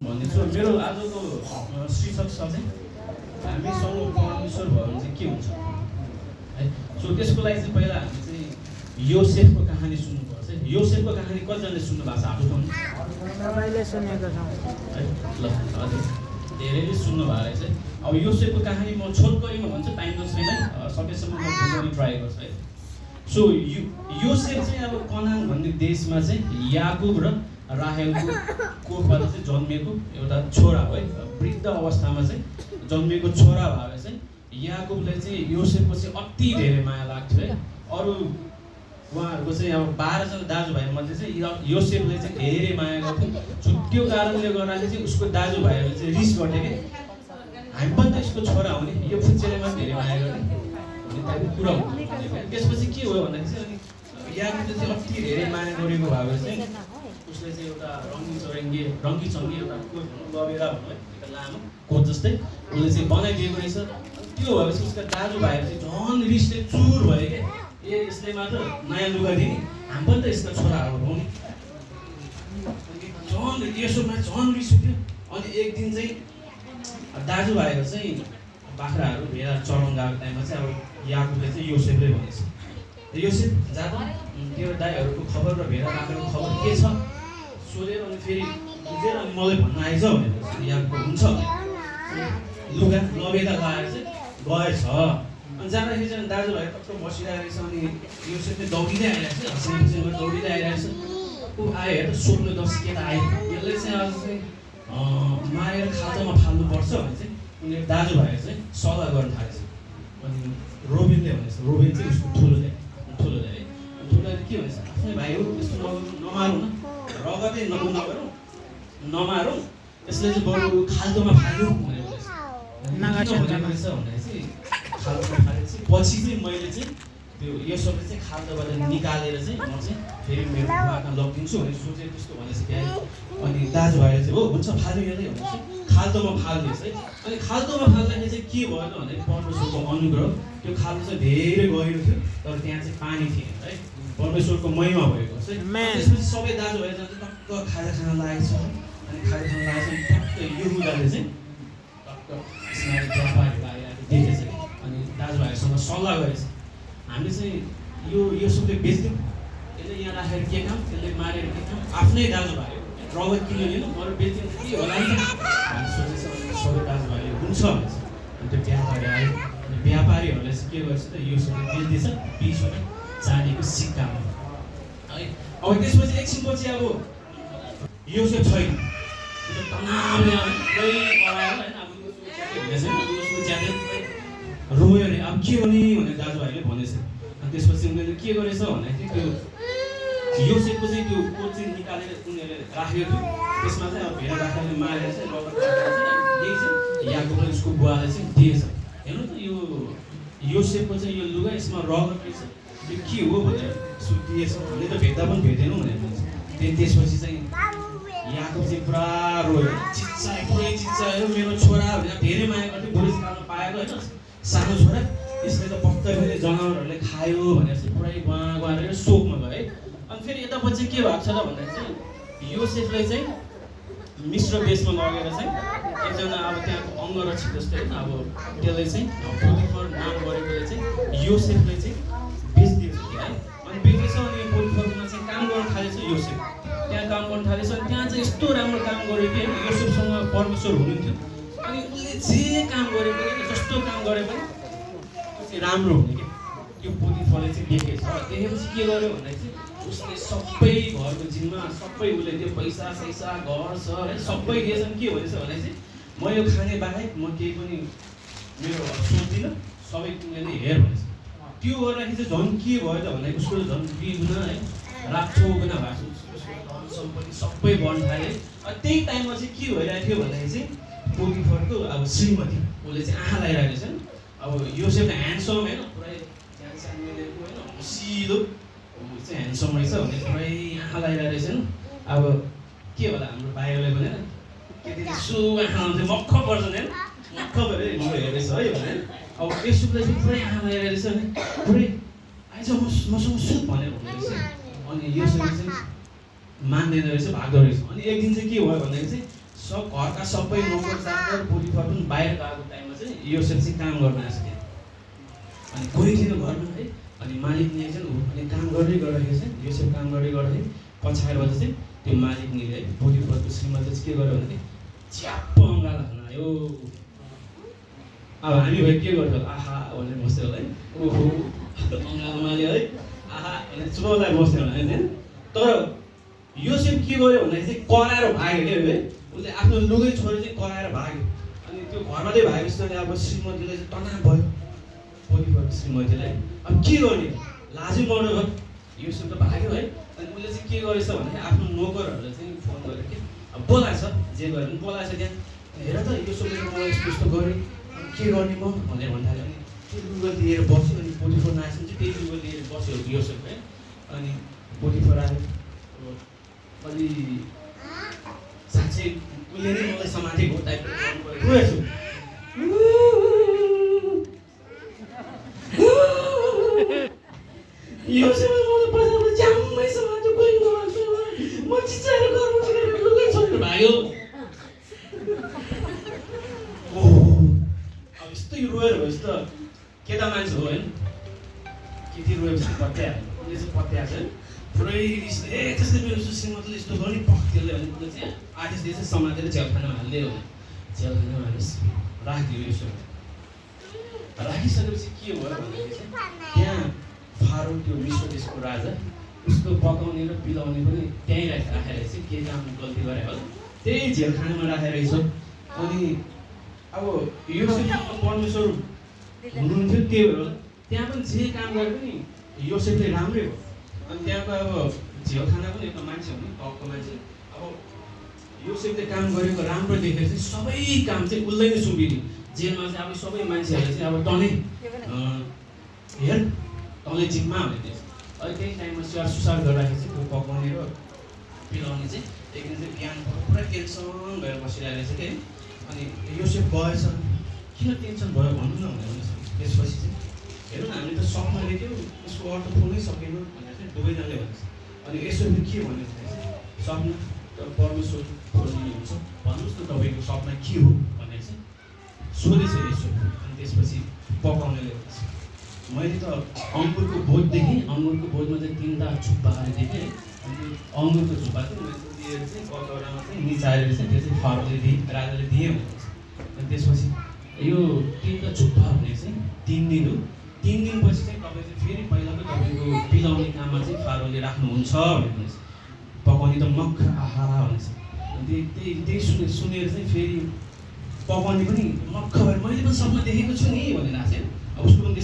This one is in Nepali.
भन्दैछु मेरो आजको शीर्षक छ चाहिँ हामीसँग परमेश्वर भयो भने चाहिँ के हुन्छ है। सो त्यसको लागि चाहिँ पहिला हामी चाहिँ योसेफको कहानी सुन्नुपर्छ। योसेफको कहानी कतिजनाले सुन्नु भएको छ हात उठाउनु। सबैले सुनेको छौँ है ल हजुर धेरैले सुन्नु भएको रहेछ। अब योसेफको कहानी म छोटकरीमा भन्छु, टाइम त छैन, सकेसम्म म बुझाउने ट्राई गर्छु है। सो योसेफ चाहिँ अब कनान भन्ने देशमा चाहिँ याकुब र राहेलको कोखबाट चाहिँ जन्मिएको एउटा छोरा हो है। वृद्ध अवस्थामा चाहिँ जन्मिएको छोरा भएर चाहिँ याकुबले चाहिँ योसेफको चाहिँ अति धेरै माया लाग्थ्यो है। अरू उहाँहरूको चाहिँ अब 12 जना दाजुभाइमध्ये चाहिँ योसेफले चाहिँ धेरै माया गर्थ्यो। त्यो कारणले गर्दाखेरि चाहिँ उसको दाजुभाइहरूले चाहिँ रिस गर्थे कि हामी पनि त यसको छोरा हुने, यो फुच्चेले मात्रै धेरै माया गर्ने भन्ने टाइपको कुरा हो। त्यसपछि के हो भन्दाखेरि चाहिँ अनि याकुबले चाहिँ अति धेरै माया गरेको भएर चाहिँ उसले चाहिँ एउटा रङ्गी चङ्गी एउटा लबेरा भनौँ है, एउटा लामो कोट जस्तै उसले चाहिँ बनाइदिएको रहेछ। त्यो भएपछि उसका दाजुभाइहरू चाहिँ झन् रिसले चुर भयो क्या, ए यसले मात्र नयाँ लुगा दिने, हामी पनि त यसका छोराहरू हो नि। झन् यसोमा झन् रिस उठ्यो। अनि एक दिन चाहिँ दाजुभाइहरू चाहिँ बाख्राहरू भेडा चराउन गएको टाइममा चाहिँ अब याकुबले चाहिँ योसेफले भनेछ, योसेफ जाँदा तेरो दाइहरूको खबर र भेडा बाख्राको खबर के छ सोधेर अनि फेरि बुझेर अनि मलाई भन्न आएछ भनेर याकुब हुन्छ लुगा लबेदा लाएर चाहिँ गएछ। अनि जाँदाखेरि चाहिँ दाजुभाइ टक्क बसिरहेको रहेछ। अनि योसेफले दौडिँदै आइरहेको छ, हँसिङ दौडिँदै आइरहेको छ। ऊ आयो हेर सोध्नु दस केटा आयो, यसले चाहिँ आज चाहिँ मारेर खातामा फाल्नुपर्छ भने चाहिँ उनीहरू दाजुभाइहरू चाहिँ सल्लाह गर्न थालेछ। अनि रोबिनले भनेछ, रोबिन चाहिँ उसको ठुलो दाइ है, ठुलोले के भनेछ, आफ्नै भाइ हो यस्तो नमारौँ न, रगतै नगरौँ नमारौँ, यसले चाहिँ बरु खाल्डोमा फाल्यो भनेर भनेछ। भन्दाखेरि चाहिँ खाल्डोमा फालेपछि पछि चाहिँ मैले चाहिँ त्यो यसोले चाहिँ खाल्डोबाट निकालेर चाहिँ म चाहिँ फेरि मेरो बुवामा लगिदिन्छु भनेर सोचेर त्यस्तो भनेछ क्या। अनि दाजुभाइले चाहिँ हो हुन्छ फाल्यो यसले भने चाहिँ खाल्डोमा फाल्दैछ है। अनि खाल्डोमा फाल्दाखेरि चाहिँ के भयो त भन्दाखेरि परमेश्वरको अनुग्रह, त्यो खाल्डो चाहिँ धेरै गहिरो थियो तर त्यहाँ चाहिँ पानी थिएन है, परमेश्वरको महिमा भएको चाहिँ। त्यसपछि सबै दाजुभाइ जान्छ टक्क खाजा खान लागेको छ। अनि खाजा खान लागेको छ टक्क यहुदाले चाहिँ टक्क इस्माइल व्यापारीहरू आइरहेको देखेछ। अनि दाजुभाइहरूसँग सल्लाह गरेछ, हामीले चाहिँ यो सबले बेच्दिउँ, यसले यहाँ राखेर के काम, यसले मारेर के काम, आफ्नै दाजुभाइ हो रगत किन्यो लिनु बरु बेच्दिउँ के होला नि हामी सोचेछ। सबै दाजुभाइले हुन्छ भनेछ। अनि त्यो व्यापारी आयो। अनि व्यापारीहरूले चाहिँ के गर्छ त यो सबले बेच्दैछ 20 चाँदीको सिक्कामा है। अब त्यसपछि एकछिनपछि अब योसेफ छैन, तनावले कराएर होइन अब रोयो अरे अब के गर्ने भनेर दाजुभाइले भनेछ। अनि त्यसपछि उनीहरूले के गरेछ भन्दाखेरि त्यो योसेफको चाहिँ त्यो कोट चाहिँ निकालेर उनीहरूले राखेको थियो। त्यसमा चाहिँ अब भेडा बाख्राले मारेर चाहिँ रगत यही चाहिँ याकुबले उसको बुवाले चाहिँ दिएछ। हेर्नु त यो योसेफको चाहिँ यो लुगा यसमा रगत रहेछ, यो के हो भनेर दिएछ भने त भेट्दा पनि भेट्दैनौँ भनेर भन्छ। त्यसपछि चाहिँ याकुब चाहिँ पुरा रोयो, चिच्चायो, पुरै चिच्चायो, मेरो छोरा भनेर धेरै माया गर्थ्यो, बुढी कालमा पाएको होइन सानो छोरा, यसले त पक्कै पनि जनावरहरूले खायो भनेर चाहिँ पुरै गुहाँ गुहारेर शोकमा गयो है। अनि फेरि यतापछि चाहिँ के भएको छ त भन्दाखेरि चाहिँ योसेफले चाहिँ मिश्र देशमा लगेर चाहिँ एकजना अब त्यहाँको अङ्गरक्षक जस्तै होइन अब त्यसले चाहिँ पोटिफर नाम गरेकोले चाहिँ योसेफले चाहिँ बेचिदिएछ है। अनि बेचेछ अनि पोटिफरमा चाहिँ काम गर्न थालेछ योसेफ, त्यहाँ काम गर्न थालेछ। अनि त्यहाँ चाहिँ यस्तो राम्रो काम गर्यो कि योसेफसँग परमेश्वर हुनुहुन्थ्यो। अनि उसले जे काम गरे पनि जस्तो काम गरे पनि त्यो चाहिँ राम्रो हुने कि त्यो पोटिफरले चाहिँ देखेछ। देखेपछि के गर्यो भन्दाखेरि चाहिँ उसले सबै घरको जिम्मा सबै उसले त्यो पैसा सैसा घर सर है सबै दिएछन्। के भनेछ भने चाहिँ म यो खाने बाहेक म केही पनि मेरो सोच्दिनँ, सबै तिमीले हेर भनेछ। त्यो गर्दाखेरि चाहिँ झन् के भयो त भन्दाखेरि उसको झन् 2 गुणा है राख्छो गुणा भएको धन सम्पत्ति सबै बढ्न थाले। त्यही टाइममा चाहिँ के भइरहेको थियो भन्दाखेरि चाहिँ पोटिफरको अब श्रीमती उसले चाहिँ आँखा लगाइरहेको छ। अब योसेफ ह्यान्डसम होइन, पुरै च्यानसान मिलेको होइन, हँसिलो चाहिँ ह्यान्डसम रहेछ भने पुरै आँखा लगाइरहेको रहेछन्। अब के होला हाम्रो भाइहरूले भनेर त्यति सु आँखा आउँथ्यो मक्ख पर्छन् होइन, मक्ख भएर म हेरेछ है भनेर। अब योसेफले चाहिँ पुरै आँखा लगाइरहेको रहेछ भने पुरै आइज मसँग सुत भनेर भन्दैछ। अनि योसेफले चाहिँ मान्दैन रहेछ, भाग्दो रहेछ। अनि एक दिन चाहिँ के भयो भन्दाखेरि चाहिँ सब घरका सबै नोकर चाकर पोलिफर पनि बाहिर गएको टाइममा चाहिँ योसेफ चाहिँ काम गर्न आएको अनि कोही थिएन घरमा है। अनि मालिकले चाहिँ अनि काम गर्दै गर्दाखेरि चाहिँ योसेफ काम गर्दै गर्दै पछाडिबाट चाहिँ त्यो मालिकले है पोलिफरको श्रीमतीले चाहिँ के गर्यो भने च्याप्प अँगालो खनायो। अब हामी भाइ के गर्छौँ आहा भनेर बस्थ्यो होला है, ओहो अँगालोमाले है आहा भनेर चुप्लाएर बस्थ्यो होला है। तर योसेफ के गर्यो भन्दाखेरि चाहिँ कराएर भाग्यो क्या है, उसले आफ्नो लुगै छोडेर चाहिँ कराएर भाग्यो। अनि त्यो घरबाटै भागेपछि अब श्रीमतीलाई चाहिँ तनाव भयो पोलिफरको श्रीमतीलाई। अब के गर्ने लाजै मर्नु भयो, योसेफ त भाग्यो है। अनि उसले चाहिँ के गरेछ भन्दाखेरि आफ्नो नोकरहरूलाई चाहिँ फोन गरेर के अब बोलाएछ, जे गरे पनि बोलाएछ त्यहाँ, हेर त योसेफले मलाई यस्तो यस्तो गरेँ के गर्ने म भनेर भन्दाखेरि अनि त्यो लुगा लिएर बस्यो। अनि पोलिफर नआएपछि चाहिँ त्यही लुगा लिएर बस्यो योसेफ है। अनि पोलिफर आयो अलि साँच्चै उसले नै मलाई समातेको टाइपको गएछु। योसेफले मलाई पछाडि ज्याम्मै समात्यो, कोही नआएको म चिचाएर घरमा लुगै छोडेर भाग्यो। अब यस्तै रोएर भएपछि त केटा मान्छे हो होइन, केटी रोएपछि पत्यायो, उसले चाहिँ पत्याएको छ पुरै रिसले ए त्यसले मेरो श्रीमतीले यस्तो गर्ने पक्थेले भने उसले चाहिँ आदेशले चाहिँ समातेर झ्यालखानामा हालिदियो भने झ्यालखानामा हालेर राखिदियो योसेफ। राखिसकेपछि के भयो भन्दाखेरि चाहिँ त्यहाँ फारो त्यो मिस्र देशको राजा उसको पकाउने र पिलाउने पनि त्यहीँ राखेर चाहिँ के काम गल्ती गरे होला त्यही झ्यालखानामा राखेर रहेछ। अनि अब योसेफ परमेश्वर हुनुहुन्थ्यो त्यही भएर त्यहाँ पनि जे काम गरे पनि योसेफले राम्रै हो। अनि त्यहाँको अब झ्यालखाना पनि एउटा मान्छे हो नि टपको मान्छे, अब योसेफले काम गरेको राम्रो देखेर चाहिँ सबै काम चाहिँ उसले नै सुम्पिदियो। जेलमा चाहिँ अब सबै मान्छेहरूले चाहिँ अब तँले हेर तँले जिम्मा भनेर अहिले त्यही टाइममा स्याहार सुसार गर्दाखेरि चाहिँ त्यो पकाउने र पिलाउने चाहिँ एकदिन चाहिँ बिहान पुरा टेन्सन भएर बसिरहेको रहेछ कि। अनि योसेफ गएछ, किन टेन्सन भयो भन्नु न भनेर त्यसपछि चाहिँ हेर्नु न हामी त सपना देख्यौँ यसको अर्थ खोल्नै सकेन भनेर चाहिँ दुवैजनाले भन्छ। अनि यसोले के भन्यो भने सपना त परमेश्वर खोल्नुहुन्छ भन्नुहोस् न तपाईँको सपना के हो भनेर चाहिँ सोधेछ यसो। अनि त्यसपछि पकाउनेले भन्छ मैले त अङ्गुरको बोट देखेँ, अङ्गुरको बोटमा चाहिँ 3टा झुप्पाहरू देखेँ। अनि त्यो अङ्गुरको झुप्पा चाहिँ मैले लिएर चाहिँ कचौरामा चाहिँ निचारेर चाहिँ त्यो चाहिँ फारोले दिएँ, राजाले दिएँ भनेको छ। अनि त्यसपछि यो 3टा झुप्पा भने चाहिँ 3 दिन हो, 3 दिनपछि चाहिँ तपाईँ चाहिँ फेरि पहिलाको तपाईँको पिलाउने काममा चाहिँ फारोले राख्नुहुन्छ भनेर पकाउने त मक्ख आहा भन्छ। अनि त्यही सुनेर चाहिँ फेरि पकाउने पनि मक्ख भएर मैले पनि सपना देखेको छु नि भनेर आएको छ। अब उसको पनि